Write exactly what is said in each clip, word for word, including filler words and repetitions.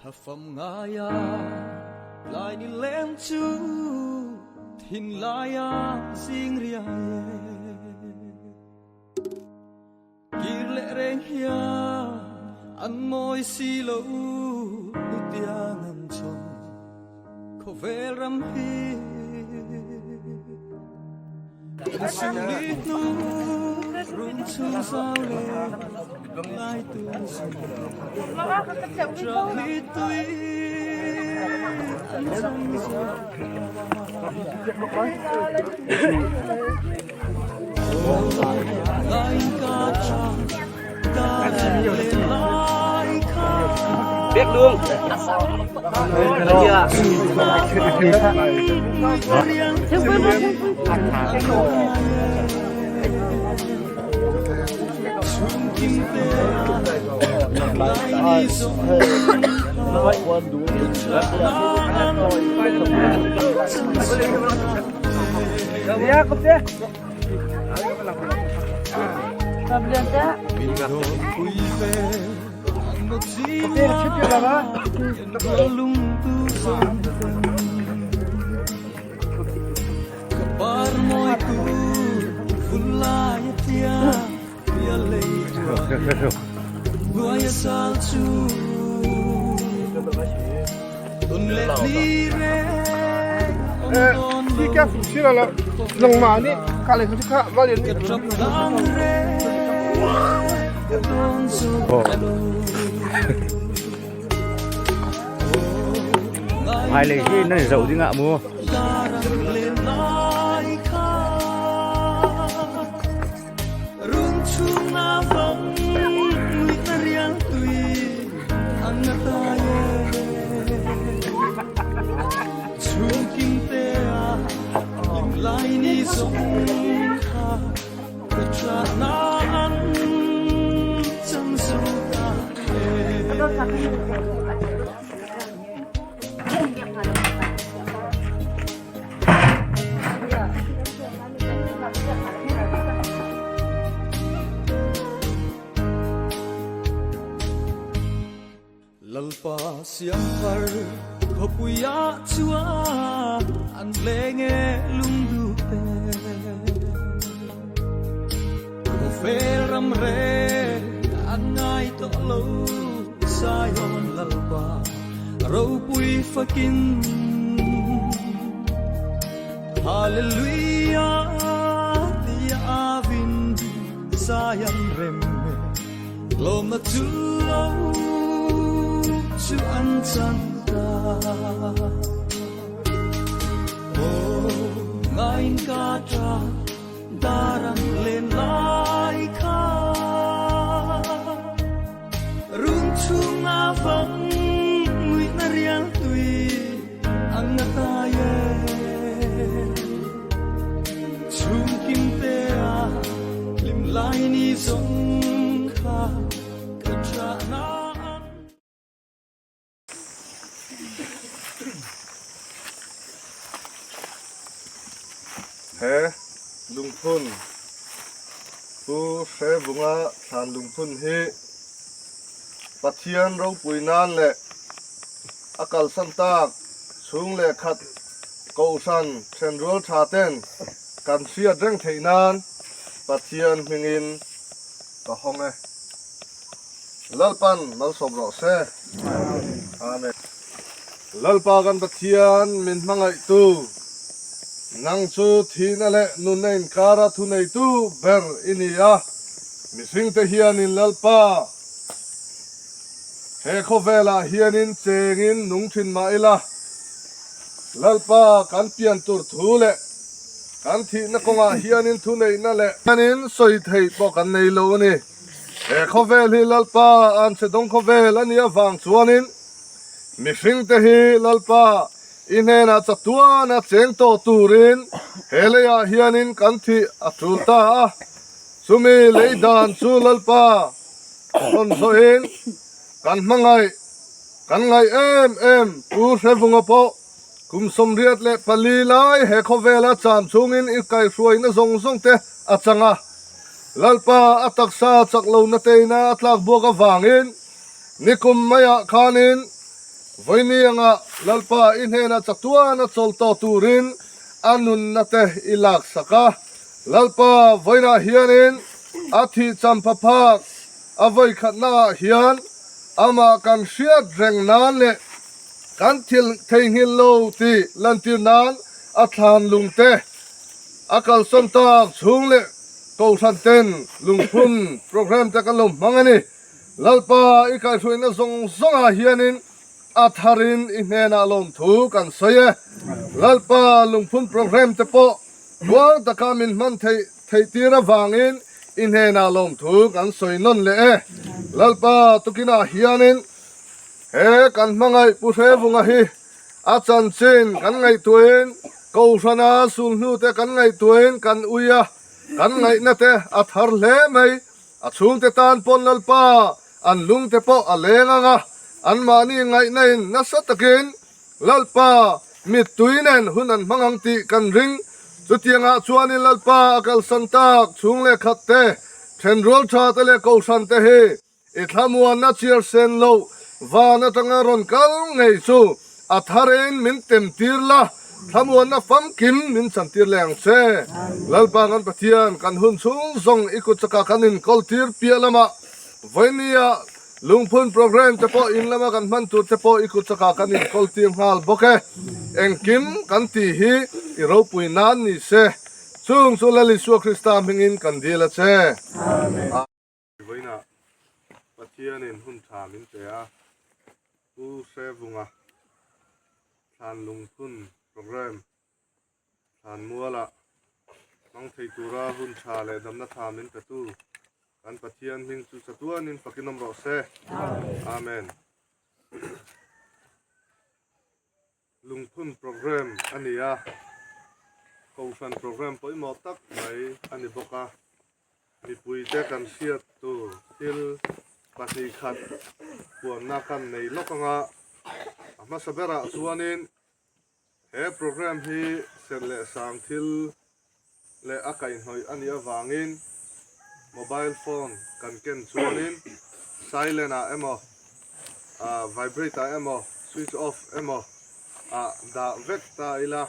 Tha fam ngaia tlai ni lem chu thin laia zing riai. Kir le reng hian an mawi si lo, nu tiang an chawm khawvel ram hi. Sum ni hnu rum chhung zau le ngai tu sum. Tra mi tui an chang zo. Bek lung. Eh, si kya si la la, nang mani, ka le kha, ma le ni. Oh. Ai le hi nan zo ding a mu. Rung chhungna vang nuihna rial tui ang a ta e. Chhungkim te a hlim lai ni zawng kha ka ṭhatna an chang zo ta e. Lalpa siamfar khawpuia chuan an leng e lungdute. Khawvel ram reng an ngai tawh lo. Zion Lalpa ropui fakin. Hallelujah tia avin Zion rem e. Lawmna chu lo chu an chang ta. Oh, ngain ka ṭha. Dar an len lai kha. Rung chhunga vang nuihna rial tui ang a ta e. Chhungkim te a hlim lai ni zawng kha ka ṭhatna an He lungphun, Pu Hrevunga thlan lungphun hi Pathian ropui nan le a kalsan tak chhung le khat kohran ṭhenrual ṭha ten kan hriat reng theih nan Pathian hmingin ka hawng e. Lalpan malsawm rawh se. Amen. Lalpa kan Pathian, min hmangaihtu, nang chu thihna le nunna inkara thuneitu ber i ni a, mihringte hianin Lalpa, he khawvelah hianin chengin nung ṭhin mah ila, Lalpa kan pian tur thu le kan thihna kawngah hianin thuneihna le hianin sawi thei pawh kan nei lo a ni. He khawvel hi Lalpa, an chhe dawng khawvel a nih avang chuanin mihringte hi Lalpa i hnena chatuana cheng tawh turin he leiah hianin kan thih a tul ta a. Chumi lei dan chu Lalpa, rawn hlawin kan hmangaih, kan ngaih em em Pu Hrevunga pawh kum sawmriat le pali lai he khawvela cham chungin i kaihruaina zawng zawng te a chang a. Lalpa, a taksa chak lo na teina a tlak buak avangin nikum maiah khanin Vawiin anga Lalpa i hnena chatuana chawl tawh turin a nunna te i laksak a. Lalpa, vawiina hianin a thih champha phak a vawikhatna hian amah kan hriat reng nan leh kan thil theinghil lo tih lantir nan a thlan lung te a kalson tak chhung leh kohhran ten lungphun program te kan lo hmang a ni. Lalpa, i kaihhruaina zawng zawnga hianin a tharin i hnena lawmthu kan sawi e. Lalpa, lungphun program te pawh kual taka min hman thei, theih tir avangin i hnena lawmthu kan sawi nawn leh e. Lalpa, tukina hianin he kan hmangaih Pu Hrevunga hi a chanchin kan ngaihtuahin, kohhrana sulhnute kan ngaihtuahin kan ui a, kan ngaihna te a thar hle mai. A chhungte tan pawn Lalpa, an lung te pawh a leng ang a, anmahni ngaihnain nasa takin Lalpa, mittui nen hun an hmang ang tih kan ring. Chutianga chuanin Lalpa, a kalsan tak chhung leh khat te, ṭhenrual ṭha te leh kohhran te hi i thlamuanna chhiar sen lo, van atanga rawn kal ngei chu a tharin min tem tir la, thlamuanna famkim min chan tir leh ang che. Lalpa kan Pathian, kan hun chhung zawng i kut chaka kan inkawl tir piah lamah, vawiina lungphun program te pawh in lama kan hman tur te pawh i kut chaka kan inkawl tir nghal bawk e. Engkim kan ti hi i ropui nan ni se. Chung chu Lal Isua Krista hmingin kan dil a che. Amen. Vawiina Pathianin hun ṭha min pe a, Pu Hrevunga thlan lungphun program thlan muala hmang thei tura hun ṭha leh damna ṭha min petu kan Pathian hming chu chatuanin fakin awm rawh se. Amen. Lungphun program a ni a, kohhran program pawimawh tak mai a ni bawk a, mipuite kan hriat tur thil pahnih khat puanna kan nei lawk ang a, a hmasa berah chuanin he program hi sen leh sang thil leh a kaihhnawih a nih avangin mobile phone kan ken chuanin silent-ah emaw, a, vibrate-ah emaw, switch off emaw, a, dah vek ta ila.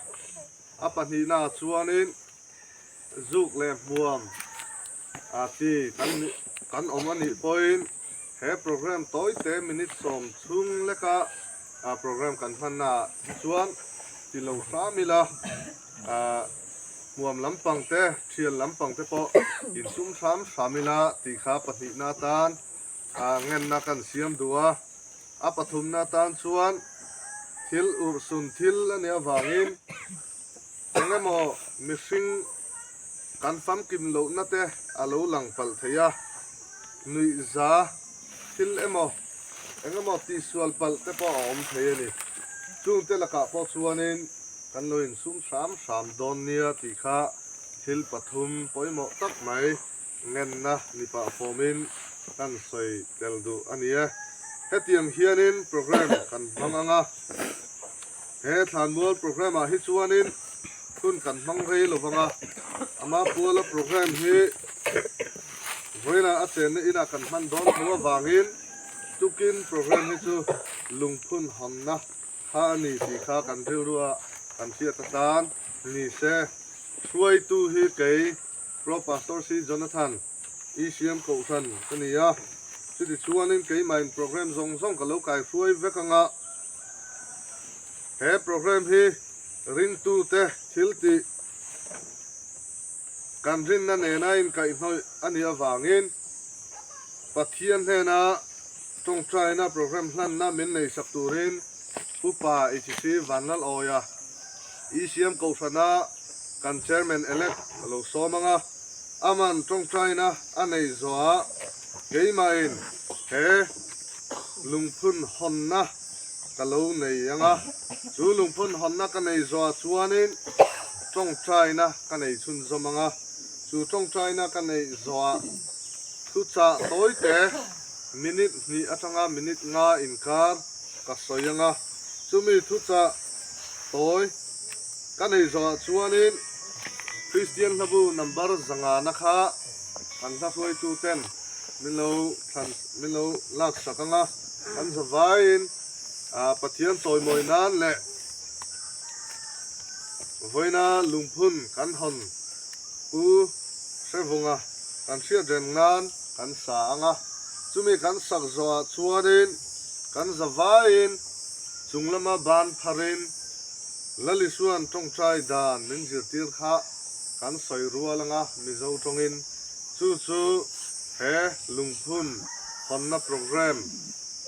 A pahnihna chuanin zuk leh hmuam, a, ti kan, kan awm a nih pawhin, he program tawite minute sawm chhung leka, a, program kan hmanna chuan ti lo hram ila, a, hmuam lampang te, ṭhian lampang te pawh insum hram hram ila tih kha pahnihna tan, a, ngenna kan siam duh a. A pathumna tan chuan thil urhsun thil a nih avangin, engemaw mihring kan famkim lohna te a lo lang palh thei a, nuihza thil emaw, engemaw tihsual palh te pawh a awm thei a ni. Chungte lakah pawh chuanin kan lo insum hram hram dawn nia tih kha thil pathum pawimawh tak mai ngenna ni pah fawmin kan sawi tel duh a ni e. Hetiang hianin program kan hmang ang a, he thlanmual program-ah hi chuanin hun kan hmang rei lo vang a, ama puala program hi vawiina a chenna ina kan hman dawn tho avangin tukin program hi chu lungphun hawnna kha a ni tih kha kan rilruah kan hriat atan ni se. Hruaitu hi kei Pro Pastor C Jonathan, E C M Kohhran ka ni a. Chutichuanin keimahin program zawng zawng ka lo kaihruai vek ang a. He program hi ringtute thil tih kan rinna nena inkaihhnawih a nih avangin Pathian hnena ṭawngṭaina program hlanna min nei sak turin Upa H C Vanlal Awia, E C M Kohhrana kan chairman elect ka lo sawm ang a, aman ṭawngṭaina a nei zawh a, keimahin he lungphun hawnna ka lo nei ang a, chu lungphun hawnna ka nei zawh chuanin ṭawngṭaina ka nei chhunzawm ang a, chu ṭawngṭaina ka nei zawh thuchah tawite minute hnih atanga minute nga inkar ka sawi ang a, chumi thuchah tawi ka nei zawh chuanin Kristian hlabu number zangana kha kan hla hruaituten min lo thlan, min lo laksak ang a, kan zavaiin A, Pathian chawimawi nan le vawiina lungphun kan hawn Pu Hrevunga kan hriat reng nan kan sa ang a. Chumi kan sak zawhah chuanin kan zavaiin chunglama ban pharin Lal Isuan ṭawngṭai dan min zirtir kha kan sawi rual ang a, Mizo ṭawngin. Chu chu he lungphun hawnna program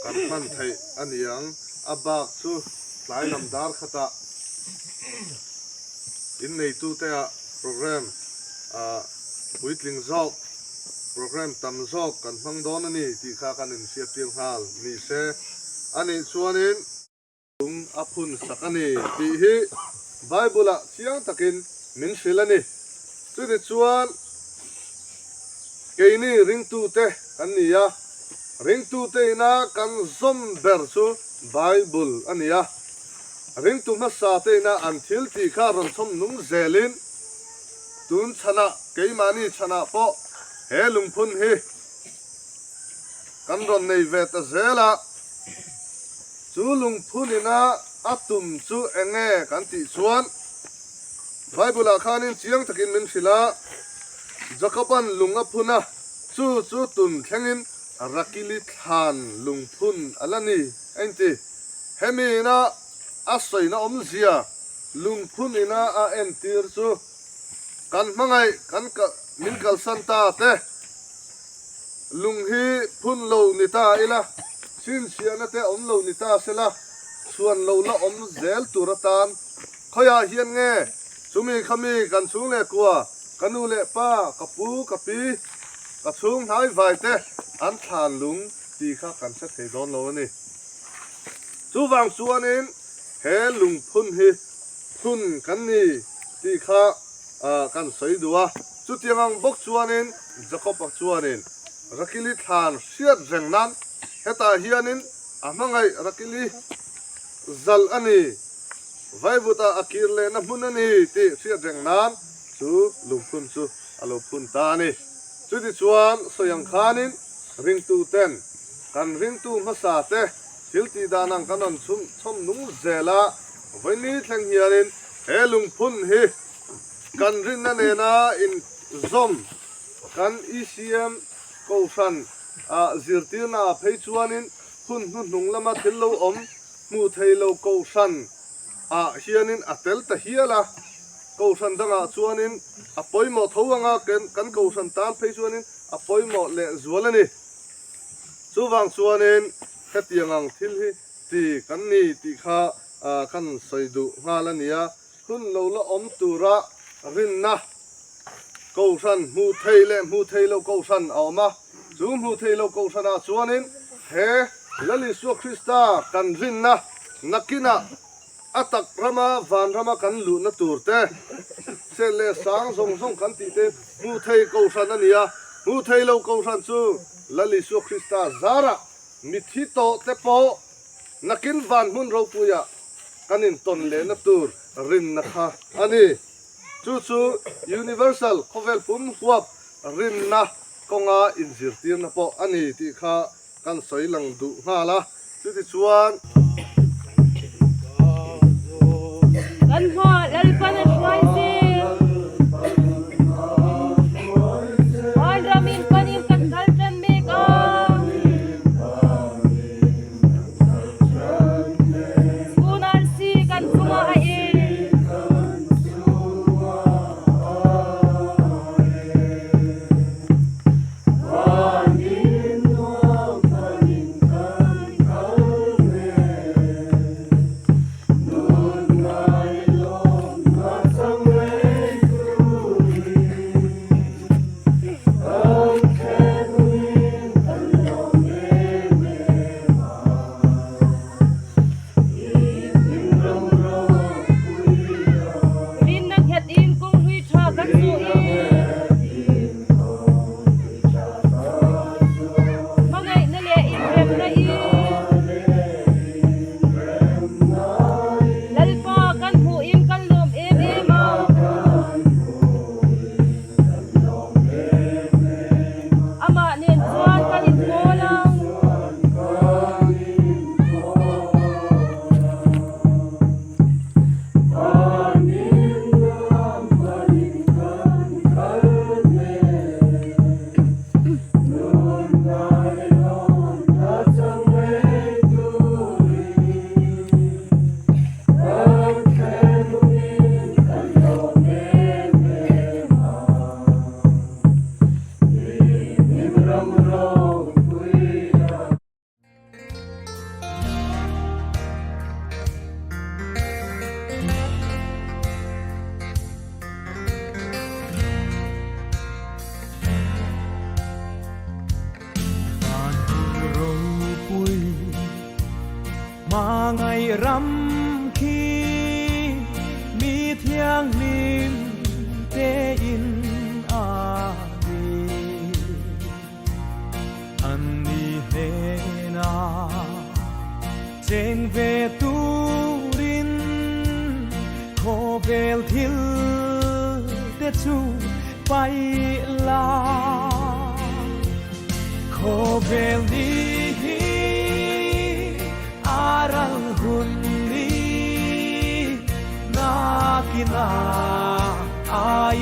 kan hman theih a ni ang. A bak chu tlai lam dar khata in neitute a program, a, puitling zawk, program tam zawk kan hmang dawn a ni tih kha kan inhriattir nghal ni se. A nih chuanin lung a phun sak a ni tih hi Bible-ah chiang takin min hrilh a ni. Chutichuan keini ringtute kan ni a, ringtute ina kan zawm ber chu Bible a ni a. Ringtu hmasate ina an thil tih kha rawn chhawm nung zelin, tun chhana, keimahni chhana pawh he lungphun hi kan rawn nei ve ta zel a. Chu lungphun ina a tum chu eng nge kan tih chuan, Bible-ah khanin chiang takin min hrilh a, Jakoban lung a phun a, chu chu tun thlengin Rakili thlan lungphun a la ni, a inti. Hemi ina a sawina awmzia lungphun ina a entir chu kan hmangaih, kan ka, min kalsan ta te, lung hi phun lo ni ta ila, chhinchhiahna te awm lo ni ta sela, chhuan lo la awm zel tur atan, khawiah hian nge chumi khami kan chhung leh kua, ka nu leh pa, ka pu, ka pi, ka chhung hnai vai te an thlan lung tih kha kan hre thei dawn lo a ni. Chuvang chuanin he lungphun hi phun kan ni tih kha, a, kan sawi duh a. Chutiang ang bawk chuanin Jakoba chuanin Rakili thlan hriat reng nan, hetah hianin a hmangaih Rakili zal a ni, vaivuta a kir lehna hmun a ni tih hriat reng nan chu lungphun chu a lo phun ta a ni. Chutichuan sawi ang khanin ringtuten kan ringtu hmasa te thil tih dan ang kan rawn chhum, chhawm nung zel a, vawiin ni thleng hianin he lungphun hi kan rinna nena inzawm, kan E C M kohhran, a, zirtirna phei chuanin hun hnuhnung lama thil lo awm, hmuh theih lo kohhran ah hianin a tel ta hial a. Kohhran dangah chuanin a pawimawh tho ang a, kan, kan kohhran tan phei chuanin a pawimawh leh zual a ni. Chuvang chuanin hetiang ang thil hi ti kan ni tih kha, a, kan sawi duh nghal a ni a. Hun lo la awm tura rinna kohhran, hmuh theih leh hmuh theih lo kohhran a awm a. Chu hmuh theih lo kohhranah chuanin he Lal Isua Krista kan rinna nakina a tak rama, van rama kan luhna tur te, set leh sang zawng zawng kan tih te hmuh theih kohhran a ni a. Hmuh theih lo kohhran chu Lal Isua Krista zara mithi tawh te pawh nakin van hmun ropuia kan intawn lehna tur rinna kha a ni. Chu chu universal, khawvel pum huap rinna kawnga inzirtirna pawh a ni tih kha kan sawi lang duh nghal a. Chutichuan kan hma Lalpan a hruai zel. Vanramin panin kan kal ṭan mek a. School arsi kan hmang a e. Ram khi mi thianghlim te in a ni. Anni hnena cheng ve turin khawvel thil te chu paih la. Khawvel ni hi a ral hun ni nakin a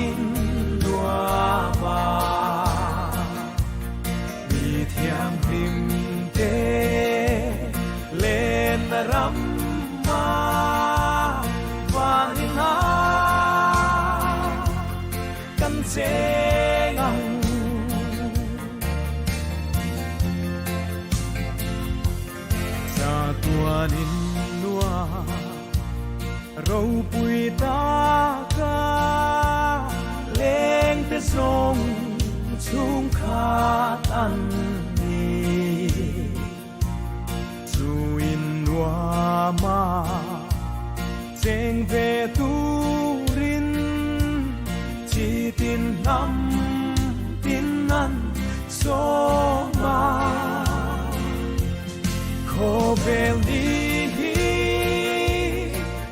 innuom a. Mi thianghlim te lenna rama van ina kan cheng ang. Chatuan innuom ropui taka lengte zawng chung khat an ni. Chu innuoma cheng ve turin chitin hnam tin an sawm a. Khawvel ni hi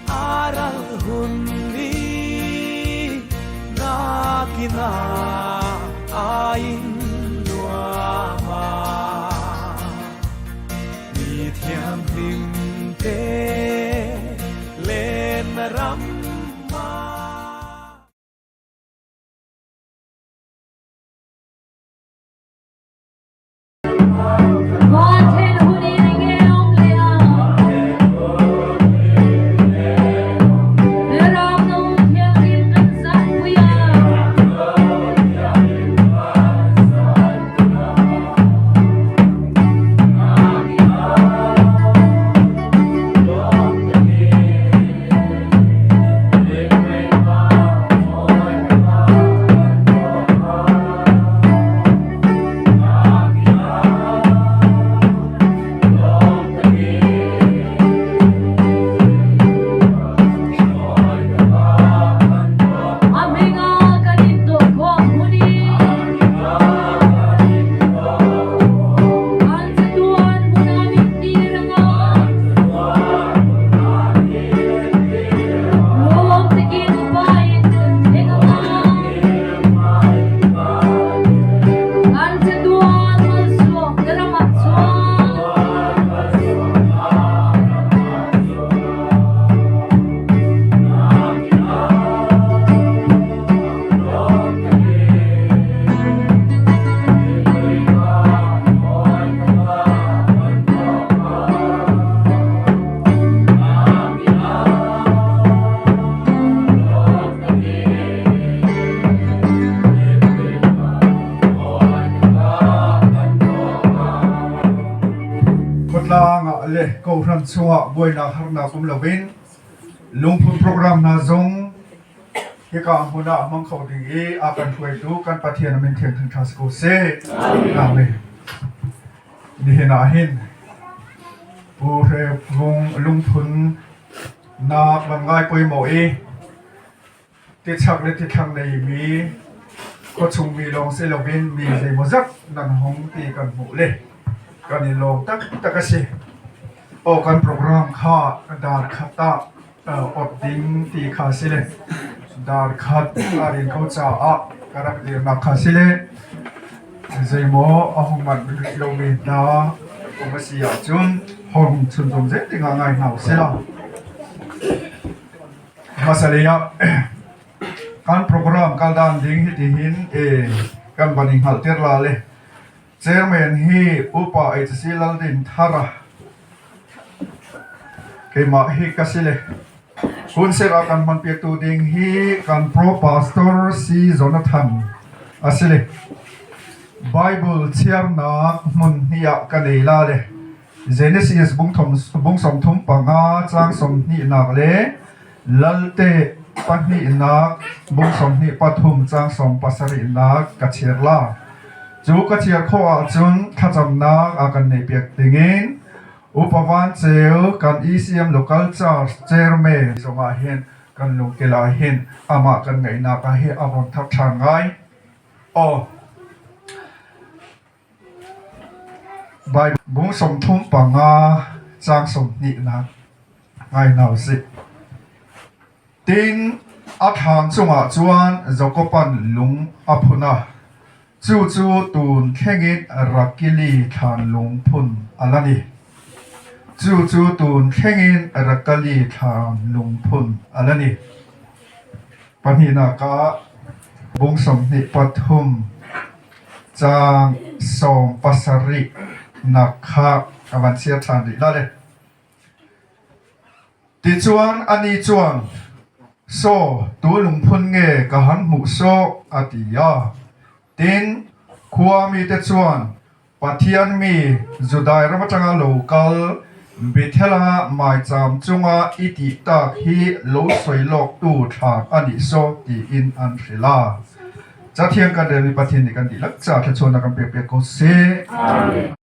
a ral hun ni nakin a innuom a. Mi thianghlim te lenna rama. Khawtlangah le kohran chungah buoina harna um lovin, Lungphun program-na zong hi ka hmuna hmang kho ding hi a kan hruaitu kan Pathian a min thiang thang ṭha si ko se. Amen. Ni hina hin Pu Hre Vung Lungphun na man ngai poimaw i, ti chak le ti thlang nei mi, khaw chung mi lawng si lovin mi zei maw zat nan hawng ti kan hmu le kan inlawm tak tak a si. Aw, kan program kha dar khat a, a, awt ding ti kha si le, dar khat a rin ko cha a ka rak dirna kha si le, zei maw a hung man lo mi na um a si a chun hawng chun zom zet ding a ngai nau si la. Hmasa leia, kan program kal dan ding hi ti hin, e, kan va ni nghal tir la le. Chairman hi Upa H C Laldinthara, keima hi ka si le. Hun sera kan hman piaktu ding hi kan Pro Pastor C Jonathan a si le. Bible chhiarna hmun hnia ka nei la le. Genesis bung thum, bung sawmthum panga chang sawmhnihnâk le Lalte pahnihna bung sawmhni pathum chang sawm pasarina ka chhiar la. Chu ka chhiar khawma chun thlachamna a kan nei piak dingin, Upa Vancheu kan E C M Local Church Chairman zongah hin kan lungkila hin ama kan ngaina ka hi a vawng thak ṭha ngai. Aw. Bible bung sawmthum panga chang sawmhnina ngai nau si. Tin, a thlan chungah chuan Jakoban lung a phun a. Chu chu tun thlengin Rakili thlan lung phun a la ni. Chu chu tun thlengin Rakali thlan lung phun a la ni. Pahnina ka bung sawmhnih pathum chang sawm pasarih na kha a van chhiar ṭhan rih la le. Tichuan ani chuan, "Saw, tu lungphun nge ka han hmuh saw?" a ti a. Tin, khuamite chuan, "Pathian mi Judai ram aṭanga lo kal, Bethela maicham chunga i tih tak hi lo sawi lawktu thlan a nih saw," tiin an hrilh a. Chathiang kan rel mi Pathian ni kan tih lak cha thla chuan a kan pek pek ko se. Amen.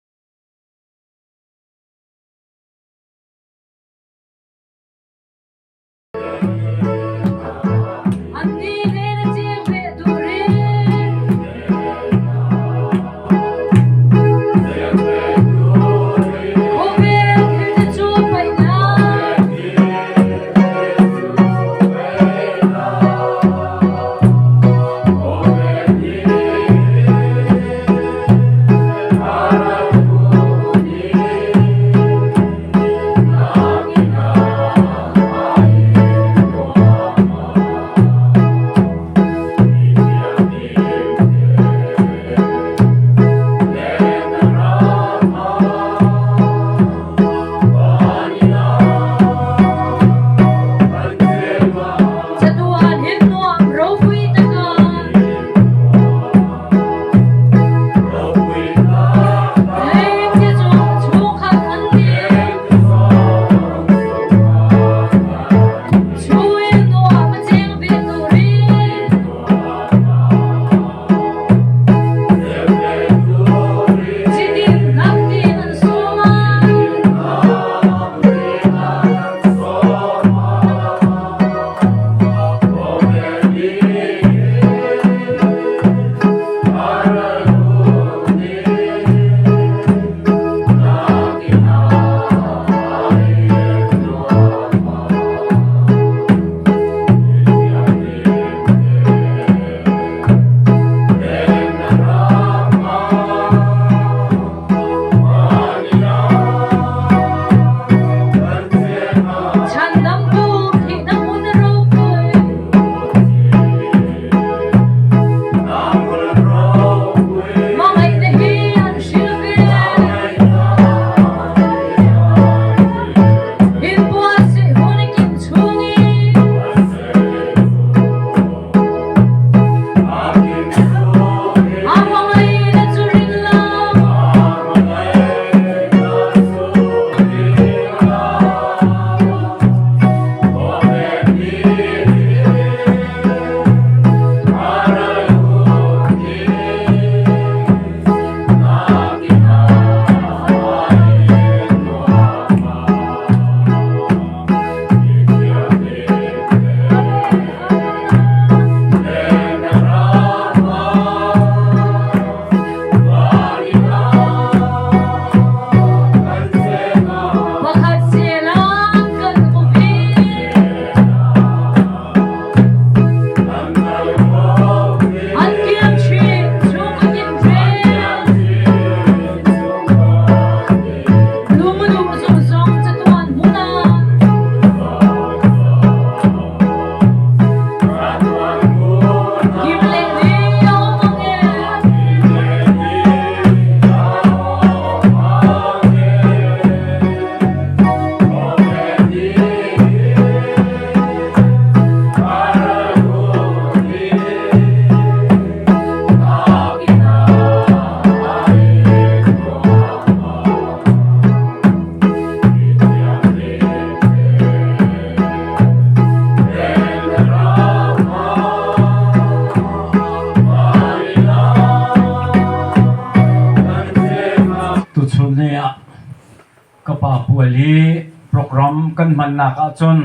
Pa Pu Ali program kan hman nak a chun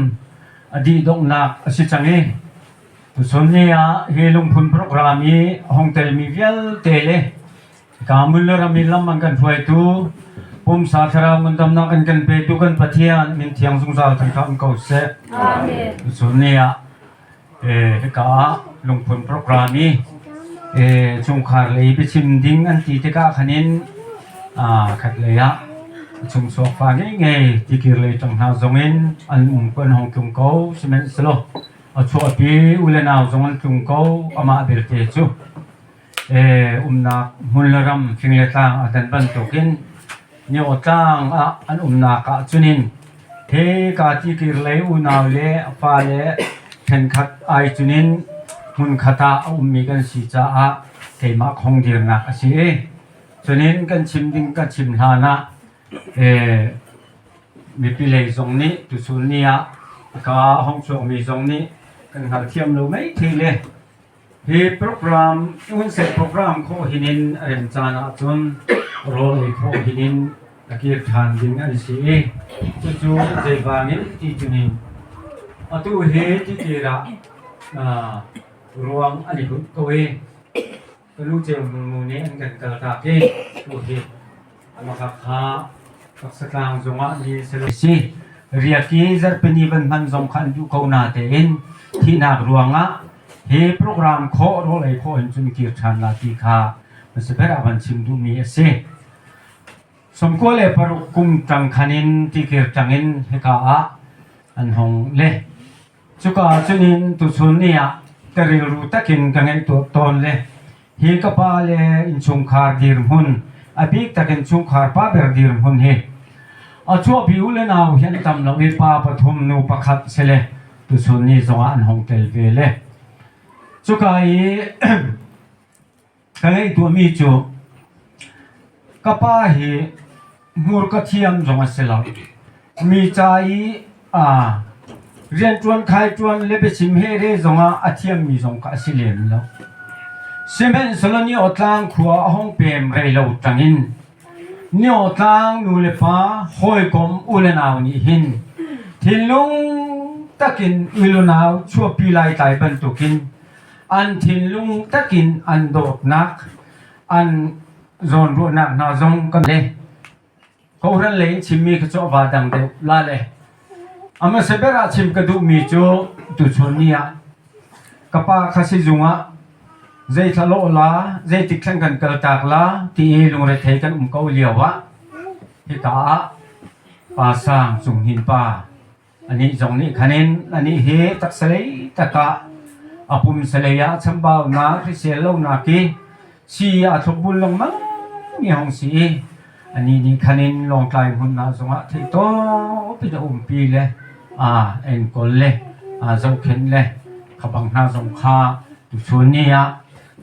a dih dawk nak a si chang e. Tusun nia hi Lungphun program hi hong tel mi vial te le ka hmun le ram hi lam an kan hruaitu, pumsa thlarau ngandamna kan kan petu kan Pathian min thiang zungzal thangthang ko se. Amen. Tusun nia, eh, ka Lungphun program hi, eh, chungkhar lei bichim ding an ti te ka khanin, ah, khat leia chung suak fa ngei ngei, tikir lei tang hna zongin an um ko, an hong tlung ko, simen silo. A chhuahpi u le nau zong an tlung ko, ama belte chu. Eh, umna hmun le ram, fing le tlang a dan bantukin, ni aw tlang a an umna ka chunin, he ka tikir lei unau le fa le ṭhenkhat ai chunin hmun khata a um mi kan si cha a, keima khong dirna a si e. Chunin kan chim ding ka chim hlana, eh, mipi lei zong ni, tusun nia ka hong chuak mi zong ni, kan hal thiam lo mai thei le. Hi program, i hun se program kho hinin a rem chana chun, rawl ei kho hinin a kir than ding an si e. Chu chu zei vangin ti chunin. A tu he ti tira, ah, ruang a ni hut ko e. Ka lu cheu nu nu ni an kan kal ta ke. Tu he. Ama kha kha, taksa tlang zonga ni selo si. Riaki zarpini van hman zong khan du ko na te in, thi nak ruanga, he program kho rawl ei kho in chun kir than la ti kha, masa ber a van chim du mi a si. Sawmkua le paruk kum tang khanin ti kir tangin he ka a, an hong le. Chuka chunin tusun nia ka rilru takin ka ngaihtuah tawn le. Hi ka pa le inchungkhar dirhmun, a bik takin chungkhar pa ber dirhmun hi. A chhuahpi u le nau hi an tam lo hi, pa pathum nu pakhat se le. Tusun ni zonga an hong tel ve le. Chuka i ka ngaihtuah mi chu, ka pa hi hmur ka thiam zong a si lo. Mi cha i, a, rian ṭuan khai ṭuan le bichim he re zonga a thiam mi zong kha a si lem lo. Simen solo ni aw tlang khua a hong pem rei lo tangin, ni aw tlang nu le pa hawi kom u le nau ni hin, thinlung takin u le nau chhuahpi lai tlai bantukin, an thinlung takin an dawt nak, an zawn ruah nak hna zong kan le. Kohran lei chim mi ka chawh va dang deuh la le. A masa bera chim ka duh mi chu tuchun nia ka pa kha si zunga zei thla lo la, zei tik thlang kan kal tak la, ti i lungre thei kan um ko liau a. Hi ka a, pa sang chung hin pa. Ani zong ni khanin, ani hi taksa lei taka, a pum sa leia chambau na, hrisel lo na ki, si a thawk bul long mang ni hong si i. Ani ni khanin lawngtlai hmun na zonga thei tawpin a umpi le, a enkol le, a zokhen le, kha bang hna zong kha, tuchun nia,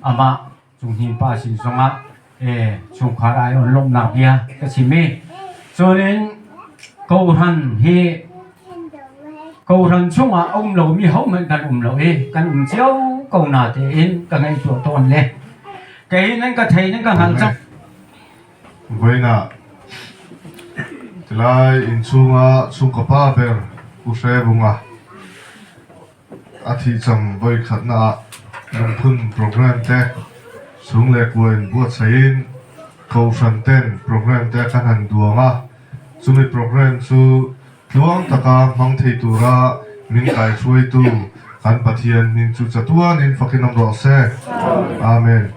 ama, Chung hin pa sin zonga, eh, chungkhar ai on lom nak bia ka chim e. Chunin, kohran hi, kohran chunga um lo mi ho man kan um lo e, kan um chiau ko na te in ka ngaihtuah tawn le. Kei nan ka thei nan ka ngal chang. Vawiina, tilai in chunga chung ka pa ber, u hre bunga. A thi chang voi khatna a, Lungphun program te, sung le kuain buatsaiin, kohran ten program te kan han duang a. Chumi program chu tluang taka hmang thei tura min kaihruaitu kan Pathian hming chu chatuanin fakin awm rawh se. Amen.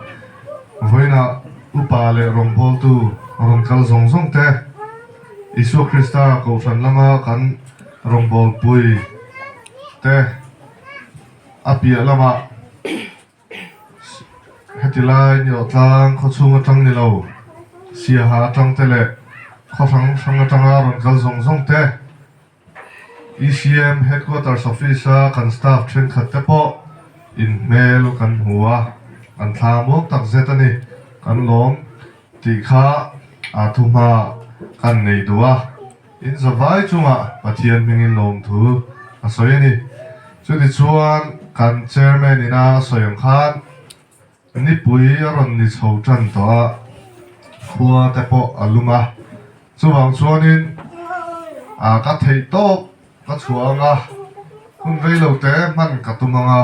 Vawiina upa le rawngbawltu rawn kal zawng zawng te, Isua Krista kohran lama kan rawngbawlpui te a piah lama, heti lai ni aw tlang khaw chhung atang ni lo, Siaha atang te le khaw hrang hrang atanga rawn kal zawng zawng te, E C M Headquarters Office-a kan staff ṭhenkhat te pawh inhmel kan hmu a, an thla muang tak zet a ni, kan lawm tih kha a thuhma kan nei duh a. In zavai chungah Pathian hmingin lawmthu a sawi a ni. Chutichuan kan chairman-in a sawi ang khan, nipui a rawn ni chho ṭan tawh a, khua te pawh a lum a. Chuvang chuanin A, ka theih tawp ka chhuah ang a, hun rei lo te hman ka tum ang a,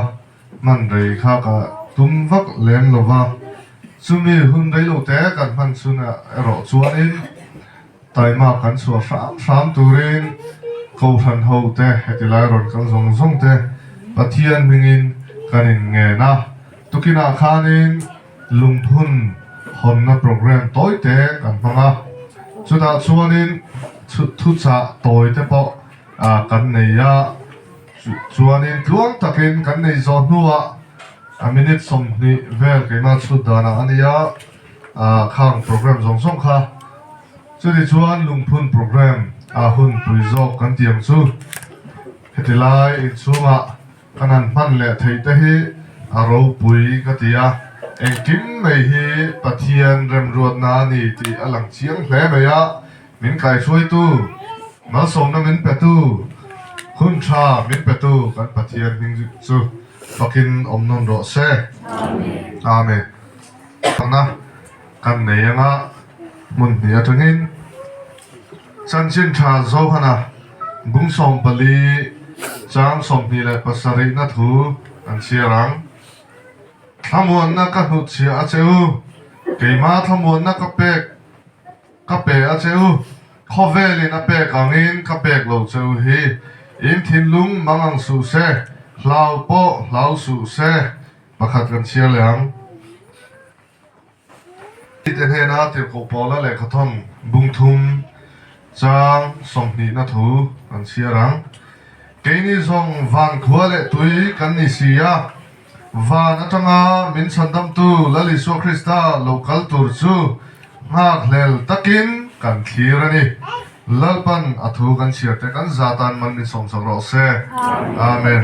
hman rei kha ka tum vak lem lo va. Chumi hun rei lo te kan hman chun a, erawh chuanin, taima kan chhuah hram hram turin, kohran ho te, heti lai rawn kal zawng zawng te, Pathian hmingin kan inngen a. Tukinah khanin lungphun hawnna program tawi te kan hmang a. Chutah chuanin thu-, thuchah tawi te pawh, a, kan nei a. Chu-, chuanin tluang takin kan nei zawh hnuah, a, minute sawmhnih vel keima chhut danah a ni a, a, khang program zawng zawng kha. Chuti chuan lungphun program a hun pui zawk kan tih ang chu. Heti lai in chhungah kan han hman leh theih te hi a ropui ka ti a. Engkim mai hi Pathian remruatna a ni tih a lang chiang hle mai a. Min kaihruaitu, malsawmna min petu, hun ṭha min petu kan Pathian hming chu fakin awm nawn rawh se. Amen. Amen. Ana kan nei ang a, hmun hnih aṭangin Chanchin Ṭha Johana bung sawmpali chang sawmhnih leh pasarihna thu kan chhiar ang. Thlamuanna ka hnutchhiah a che u, keima thlamuanna ka pek, ka pe a che u, khawvelin a pek angin ka pek lo che u hi, in thinlung mang ang suh se, hlau pawh hlau suh se. Pakhat kan chhiar leh ang. Tite hnena tirhkoh Paula lehkhathawn bung thum chang sawmhnihna thu kan chhiar ang. Keini zawng van khua leh tui kan ni si a, van aṭanga min chhandamtu Lal Isua Krista lo kal tur chu nghakhlel takin kan thlir a ni. Lalpan a thu kan chhiar te kan za tan man min sawmsak rawh se. Amen.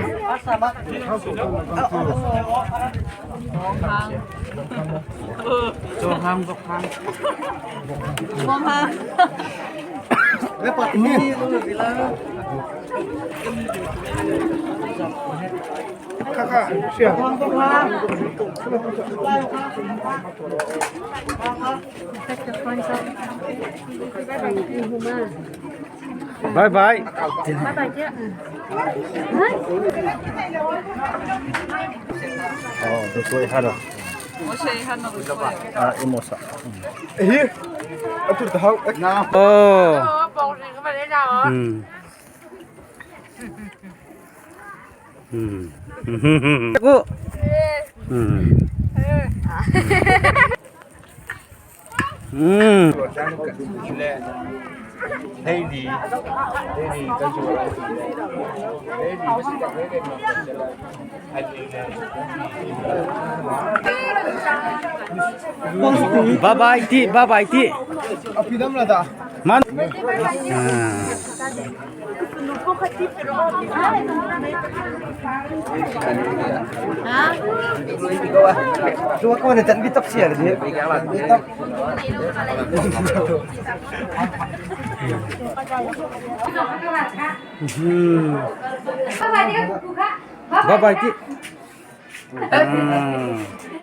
Bye bye. Bye bye, dear. Oh, tu soi hano. Ah, imo sa. Eh, atu tahu. Na. Oh. Hmm. Hmm. Aku. Hmm. Hmm. Bye bye ti, bye bye ti. Man. Ah. Mhm. Bye bye ti. Ah.